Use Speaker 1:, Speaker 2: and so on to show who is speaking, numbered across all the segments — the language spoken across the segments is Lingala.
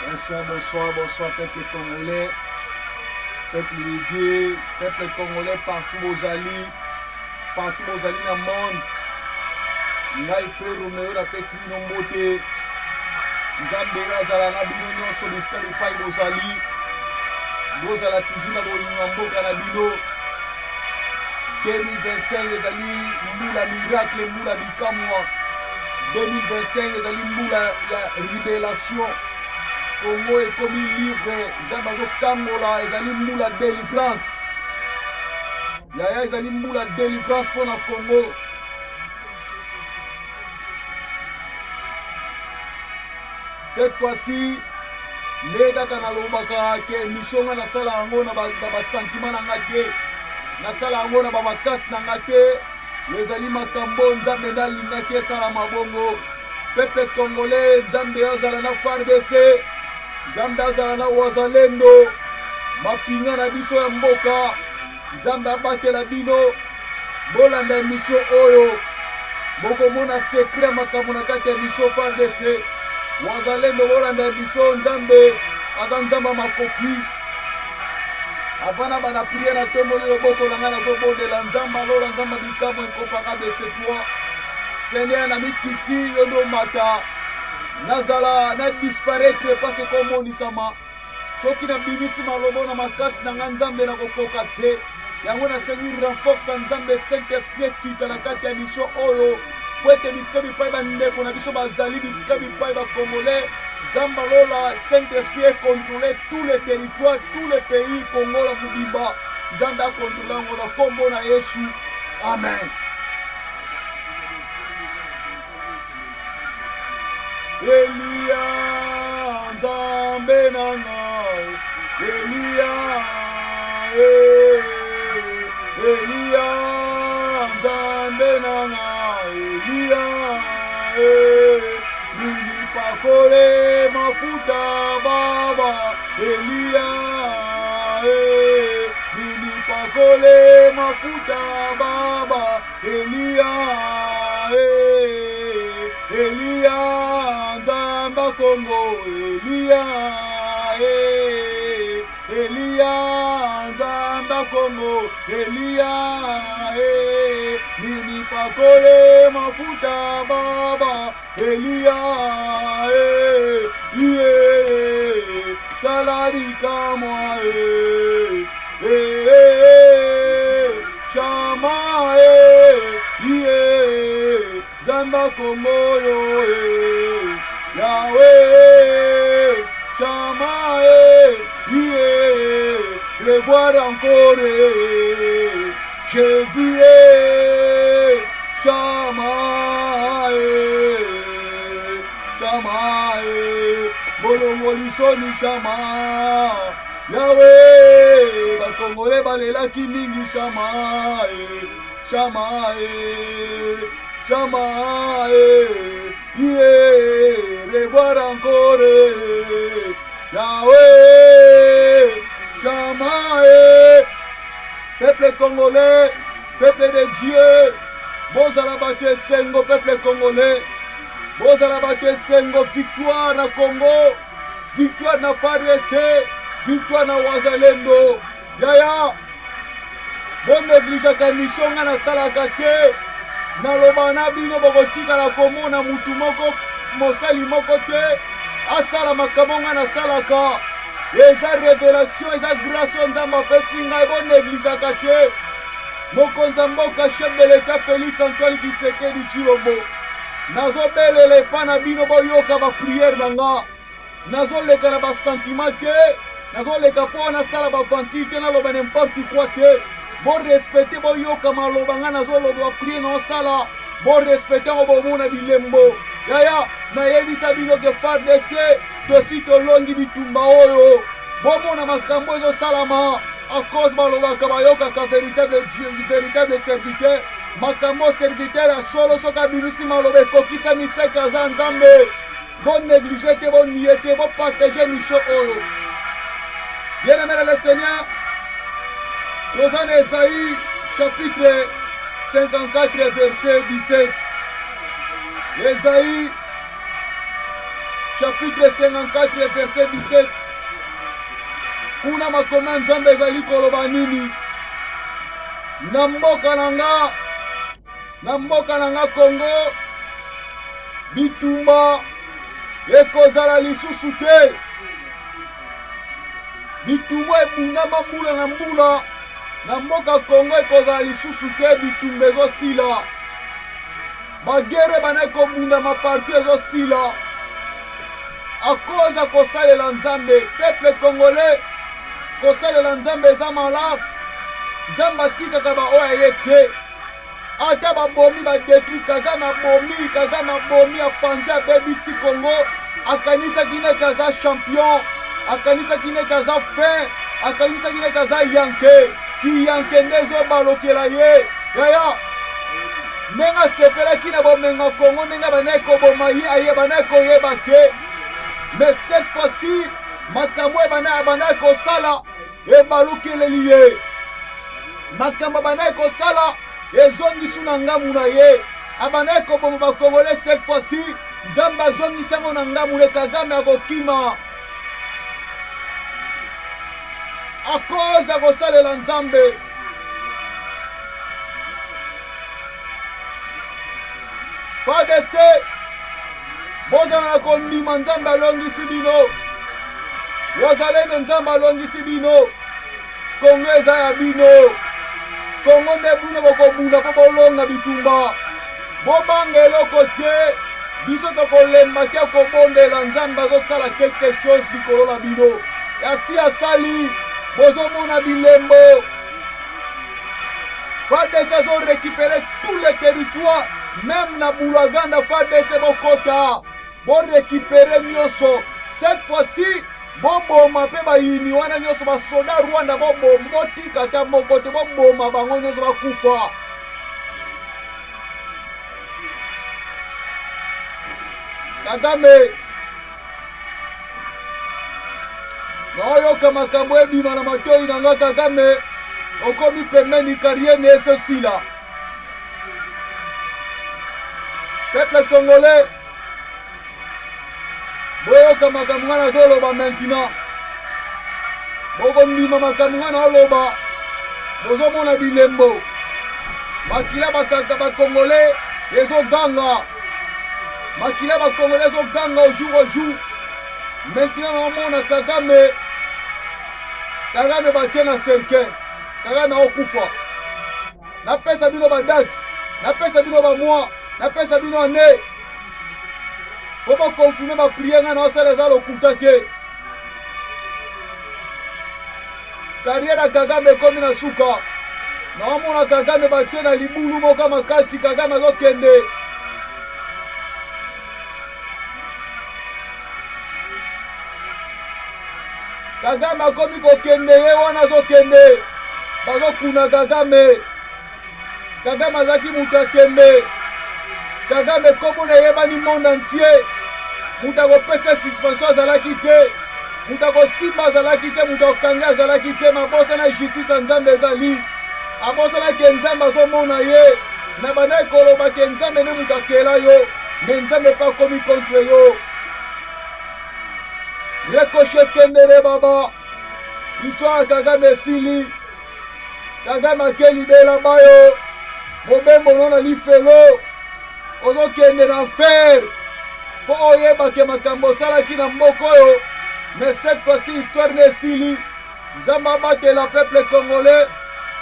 Speaker 1: Bonsoir, bonsoir, bonsoir, peuple congolais, peuple de Dieu, peuple congolais partout bozali, partout bozali na monde. Ngai frère Romeo napesi bino mbote. Nzambe azala na bino nyonso bisika bipai bozali. Bozala toujours na bolingo ya mboka na bino. 2025 ezali mbula miracle, mbula bikamwa. 2025 ezali mbula ya libelation. Congo ekomi libre, Nzambe azokangola, ezali mbula delivrance. Yaya, ezali mbula delivrance mpo na Congo. Cette fois-ci nde kaka nalobaka ke émission nga nasala yango na basentiment na nga te, nasala yango na bamakasi na nga te. Ezali makambo Nzambe nde alingaki esalama bongo. Peuple congolais, Nzambe azala na FARDC, Nzambe azala na Wazalendo, mapinga na biso ya mboka. Nzambe abatela bino. Bolanda emission oyo, bokomona secret ya makambo na kati ya emission. FARDC, Wazalendo, bolanda emission. Nzambe aza Nzambe ya makoki. Avant na bana prière, natomboli loboko na ngai, nazobondela Nzambe alola, Nzambe bikamwa, incomparable c'est toi Seigneur. Na mikiti yo nde omata, nazala na disparaître parce que komonisama soki nabimisi malobo na makasi na ngai, Nzambe, nakokoka te. Yango nasengi renforce ya Nzambe, Saint Esprit ekita na kati ya mission oyo, po ete bisika bipai bandeko na biso bazali, bisika bipai bacongolais, Nzambe alola, Saint Esprit econtrôle tous les territoires, tous les pays, Congo na mobimba. Nzambe akontrole yango na nkombo na Yesu, amen. Eliya, Nzambe na ngai, Eliya, eh, Eliya, Nzambe na ngai, Eliya, eh, nilipakole mafuta baba, Eliya, eh, nilipakole mafuta baba, Eliya, eh, Eliya, Nzamba Kongo, Eliya, eh, Eliya, Nzamba Kongo, Eliya, eh, nilipakole mafuta baba, Eliya, eh, iye, sala bikamwa, eh, eh, eh, Shama, eh, iye, Nzamba Kongo yo, eh, Yahweh, Shama, eh, iye, revoir encore, eh, Jésus, eh, Shama, eh, Shama, eh, bolongoli soni Shama, Yawe, bakongole balelaki mingi Shama, eh, Shama, eh, Shama, eh, iye, revoir encore, eh, Yahweh, Shama, eh. Peuple congolais, peuple de Dieu, bozala bato esengo, peuple congolais, bozala bato esengo, victoire na Congo, victoire na FARDC, victoire na Wazalendo. Yaya, bonegligeaka émission nga nasalaka te. Naloba na bino, bokotikala komona mutu moko, mosali moko te asala makambo nga nasalaka. Eza révélation, eza grâce oyo Nzambe apesi ngai, bonegligeaka te. Mokonzi ya mboka, chef de l'État Félix Antoine Tshisekedi Tshilombo, nazobelela epa na bino, boyoka baprière na nga. Nazoleka na basentiment te, nazoleka mpo nasala baventure te, naloba n'importe quoi te. Borespecte, boyoka maloba ngai nazoloba, baprière naosala, borespecte yango, bomona bilembo. Yaya, nayebisa bino ke FARDC tosi tolongi bitumba oyo. Bomona makambo ezosalama à cause balobaka bayokaka véritable Dieu, véritable serviteur. Makambo serviteur ya solo soki abimisi maloba ekokisami, seke aza Nzambe. Bonéglige te, bonie te, bopartage mission oyo. Bien aimé dans le Seigneur, toza na Esaïe chapitre 54 verset 17. Esaïe chapitre 54 verset 17. Kuna makomi ya Nzambe ezali koloba nini? Na mboka na nga, na mboka na nga Congo, bitumba ekozala lisusu te. Bitumba ebundama mbula na mbula na mboka Congo ekozala lisusu te. Bitumba ezosila, baguerre ebandaki kobundama partout ezosila à cause ya kosalela Nzambe. Peuple congolais, kosalela Nzambe eza malamu. Nzambe atikaka baoyo aye te. Ata babomi, badétruit. Kagame abomi, Kagame abomi, apanzi, abebisi Congo. Akanisaki neti aza champion, akanisaki neti aza fin, akanisaki neti aza yankee. Kiyanke nde ezobalokela ye. Yaya, ndenge asepelaki na bomengo Kongo, ndenge abandaki koboma ye, aye bandaki koyeba te. Mais cette fois-ci, makambo ebandaki kosala ebalukeleli ye. Makambo abandaki kosala ezongisi na ngambu na ye. Abandaki koboma bakongolais, cette fois-ci Nzambe azongisi yango na ngambu na Kagame. Akokima à cause ya kosalela Nzambe. FARDC, bozala na kondima, Nzambe alongisi bino. Wazalendo, Nzambe alongisi bino. Kongo eza ya bino. Kongo nde bino bokobunda mpo bolonga bitumba. Bobanga eloko te, biso tokolemba te kobondela. Nzambe azosala quelque chose likolo na bino, asi asali, bozomona bilembo. FARDC azorécupérer tous les territoires, même na Bunagana. FARDC, bokota, borécupérer nyonso. Cette fois-ci boboma mpe bayini wana nyonso, basoda Rwanda boboma, botika ata moko te, boboma bango nyonso, bakufa. Kagame, naoyoka makambo ebima na matoi na nga. Kagame okomi pembeni, carrière na esosila. Peuple congolais, boyoka makambo nga nazoloba maintenant, bokondima makambo nga naoloba. Bozomona bilembo, makila bakaka bakongolais ezoganga, makila bakongolais ezoganga au jour au jour. Maintenant naomona Kagame, Kagame batie na cercueil, Kagame akokufa. Napesa bino badate, napesa bino bamois, napesa bino année mpo boconfirmer baprière ngai naosala eza lokuta te. Carrière ya Kagame ekomi na suka. Naomona Kagame batie na libulu moko makasi. Kagame azokende. Kagame akomi kokende, ye wana azokende, bazokuna Kagame. Kagame azalaki moto ya tembe. Kagame kombo na eyebani monde entier. Moto akopesa suspension azalaki te, moto akosimba azalaki te, moto akokangi azalaki te. Mabosana justice ya Nzambe ezali, abosanaki Nzambe azomona ye. Na bandaki koloba ke Nzambe nde moto akela yo, mais Nzambe mpe akomi contre yo. Rekoshe kendere baba, histoire ya Kagame esili. Kagame ake libela bayo, mobembo no na lifelo, ozokende na enfer mpo oyebake makambo osalaki na mboka oyo. Mais cette fois-ci histoire ne esili. Nzambe abatela peuple congolais,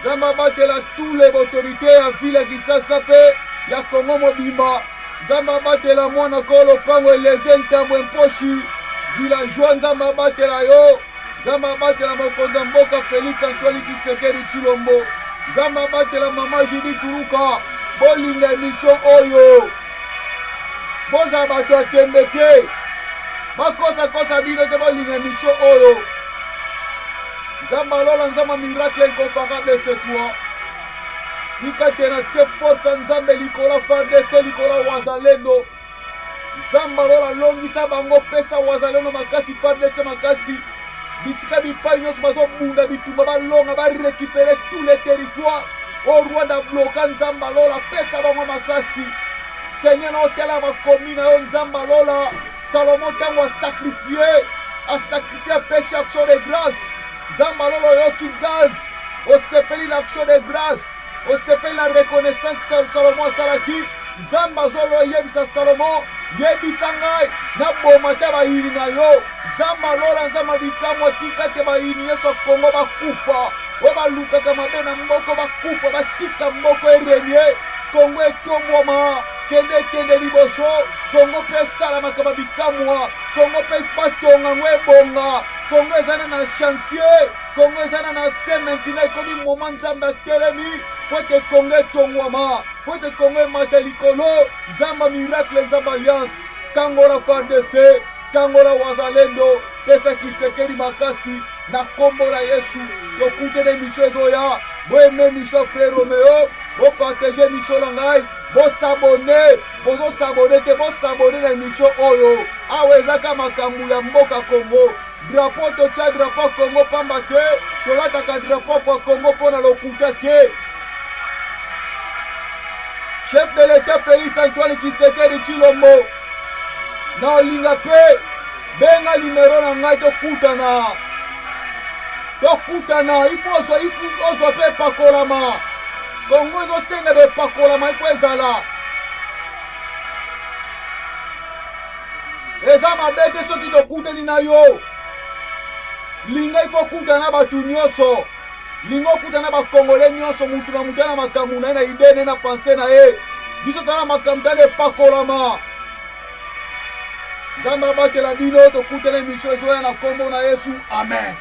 Speaker 1: Nzambe abatela tous les autorités ya ville ya Kinshasa mpe ya Congo mobimba. Nzambe abatela mwana ko lopango Eliezer Ntambwe Mposhi villageois, Nzambe abatela yo. Nzambe abatela mokonzi ya mboka Félix Antoine Tshisekedi Tshilombo. Nzambe abatela mama Judith Tuluka. Bolinga émission oyo, bozala bato ya tembe te, bakosakosa bino te, bolinga émission oyo. Nzambe alola, Nzambe miracle incomparable, c'est toi. Tika te na tie force ya Nzambe likolo ya FARDC, likolo ya Wazalendo. Nzambe alola, longisa bango, pesa Wazalendo makasi, FARDC makasi, bisika bipai nyonso bazobunda bitumba, balonga, barécupérer tous les territoires oyo Rwanda bloka. Nzambe alola, pesa bango makasi. Seigneur, na otala makomi na yo, Nzambe alola. Salomo ntango asakrifie, asakrifie, apesi action de grâce. Nzambe alolo oyoki gaz, osepeli na action de grâce, osepeli na reconnaissance Salomo asalaki. Nzambe azolo yebisa Salomo, yebisa ngai naboma te bayini na yo. Nzambe alola, Nzambe bikamwa, tika te bayini nyonso ya Kongo bakufa, oyo balukaka mabe na mboko bakufa, batika mboko erenie, Kongo etombwama, kende kende liboso. Kongo mpe esala makambo bikamwa, Kongo mpe batonga yango ebonga. Kongo eza na na chantier, Kongo eza na na se maintenant ekomi moment Nzambe atelemi mpo ete Kongo etongwama, mpo ete Kongo emata likolo. Nzambe miracle, Nzambe alliance, kangola FARDC, kangola wazalendo, pesa Kisekedi makasi na kombo na Yesu. Tokutana emission ezoya, boyeme emission frère Romeo, bopartage emission na ngai, bosabone, bozosabone te, bosabone na emission oyo. Awa ezaka makambo ya mboka Congo. Drapeau totya drapeau Congo pamba te, tolataka drapeau ya Congo mpo na lokuta te. Chef de l'État Félix Antoine Tshisekedi Tshilombo, na olinga mpe benga limero na ngai tokutana, tokutana. Ifo ozwa, ifo ozwa mpe epakolama. Kongo ezosenga bepakolama, ifo ezala eza mabe te soki tokutani na yo. Linga ifo okutana na bato nyonso, linga okutana na bakongole nyonso, mutu na mutu na makambo na ye, na ide na ye, na pense na ye. Biso tala makambo tala epakolama. Nzambe abatela bino, tokutana emission ezoya na kombo na Yesu, amen.